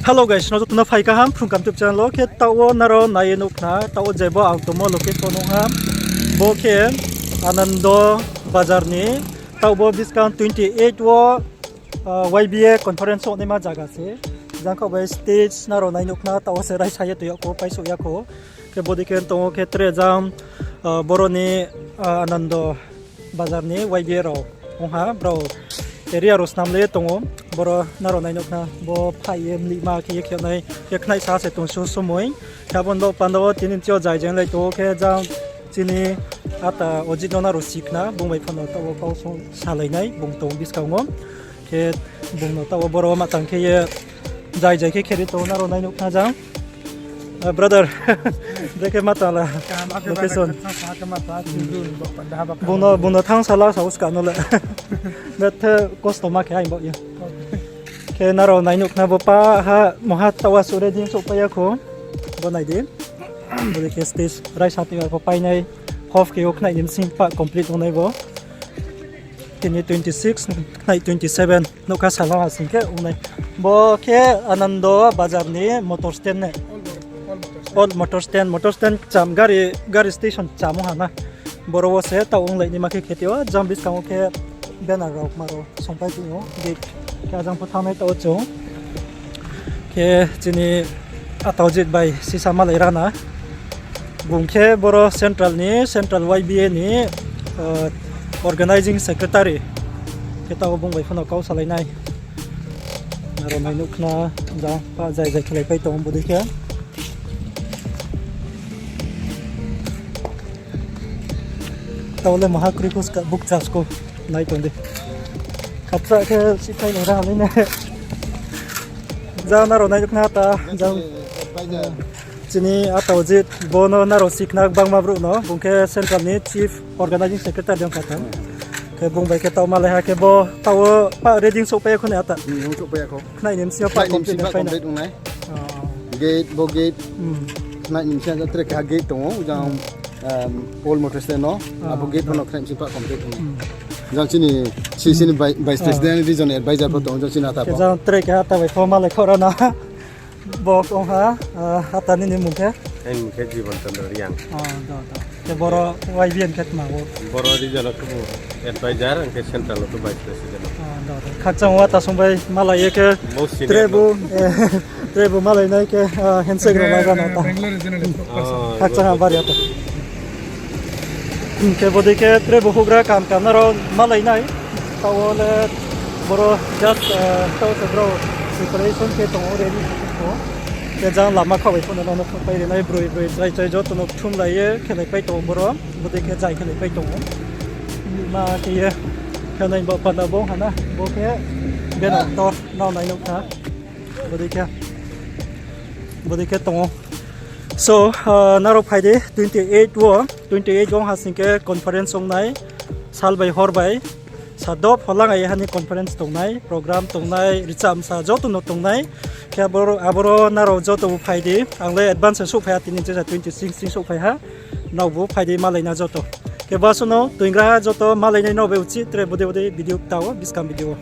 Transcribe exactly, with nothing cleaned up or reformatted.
Hello guys, nrao joto no phai kaham Phrung Kaham YouTube channel wo. Khe taoh wo nrao nai ye nuh khna, taoh wo je bo ang tongmo location ong ha, bo khe Anando Bazar ni, taoh bo buskang twenty eight wo, ah, Y B A conference ongnaima zaga se. Jang khaoh bai stage nrao nai nuh khna, taoh wo se raisa ye tong yag kho, paisouh yag kho. Khe bodei khe tong ou khe tre jang, ah, boro ni, ah, Anando Bazar ni Y B A rao ong ha, brao area rao snam le tong ou. Boro nrao nai nuh khna, bo phai ye mlihma khe ye khe nai, khe khnaih sa se tong su somoi. Khe abo ni baoh panda wo tini chi yo jai jeng lai tong ou khe jang chini ata Ojit no nrao si khna, bung bai pho no taoh wo kau song salai nai, bung tong buskang wo. Khe bung no taoh wo boro ma tang khe ye jai jai khe kheri tong ou, nrao nai nuh khna jang. Ah, brother, brekhe ma tang la, location. Bung no, bung no thanng sala sa uska no le. Bethe kosto ma khe aing baoh ye. Khe nrao nai nuh khna bo pa ha, moha taoh wo souh ready souhpai ya kho. Bo nai di. Bodei khe stage raisa tong yag pho painai. Half khe yo khnaih ni bsing pah complete ong nai bo. Tini twenty six, khnaih twenty seven, nougkha sala ha sing khe ong nai. Bo khe Anando Bazar ni motor stand ne. Old motor stand, motor stand cham, gari, gari station cham ong ha na. Boro wo se taoh ong lai naima khe khe tei ou, jang buskang wo khe banner rao ma rao songpai tong ou, gate. Khe ajang pho thanng nai taoh wo chung. Khe chini ata Ojit bai sisa malai rana. Bung khe boro central ni, central Y B A ni, ah, organizing secretary. Khe taoh wo bung bai pho no kau salai nai. Nrao nai nuh khna, jang pa jai jai khelaipai tong ou bodei khe. Taoh le maha kroi kho ska bukcha sko nai tong di. Khatra khe siphai nai ra nai ne. Jang nrao nai nuh khna ta, jang. Chini ata Ojit, bo no nrao si khna gbangma brouh no, bung khe central ni chief organizing secretary ong kha tang. Khe bung bai khe taoh malai ha khe bo taoh wo pa ready souhpai ya kho ni ata. Khnaih ni bsing yo pa complete ong nai. Gate, bo gate. Khnaih ni bsing yo tre keha gate tong ou, jang, old motor stand no, abo gate pho no khnaih ni bsing pa complete ong nai. Jang chini, chini vice president, regional advisor pho tong ou, jang chini ata pho. Jang tre keha ata bai pho malai kho ra na. Bo ong ha, ah, ata nini mung khe? Aini mung khe Jibon Chandra Reang. Khe boro Y B A ni khe tma wo? Boro region wo khe bo advisor, ang khe central wo khe vice president. Khakchang wo ata song bai malai ye khe trebu, trebu malai nai khe, ah, handshake rao lai ra na ta. Khakchang ha bari ata. Khe bodei khe trebu houhgra kam kam nrao malai nai. Taoh wo le boro just, ah, taoh se brao preparation khe tong ou, ready khe tong ou. Khe jang lama khaoh bai pho no nrao no phnuhpai ri nai, broi broi chrai chrai joto no kthumlai ye khelaipai tong ou boro. Bodei khe jai khelaipai tong ou. Ma khe ye khe nai bo panda bo ha na, bo khe banner tor nrao nai nuh khna. Bodei khe, bodei khe tong ou. So, ah, nrao phai di, twenty eight wo, twenty eight wo ha sing khe conference ong nai, sal bai hor bai, sa dop holang ai ha ni conference tong nai, program tong nai, richamsa joto no tong nai. Khe aboro, aboro nrao joto bo phai di, ang le advance souhphai ha, tini je sa twenty six ni souhphai ha, nrao bo phai di malai na joto. Khe basu no toingra ha joto malai nai nrao bai uchih tre bodei bodei video kta wo, buskang video wo.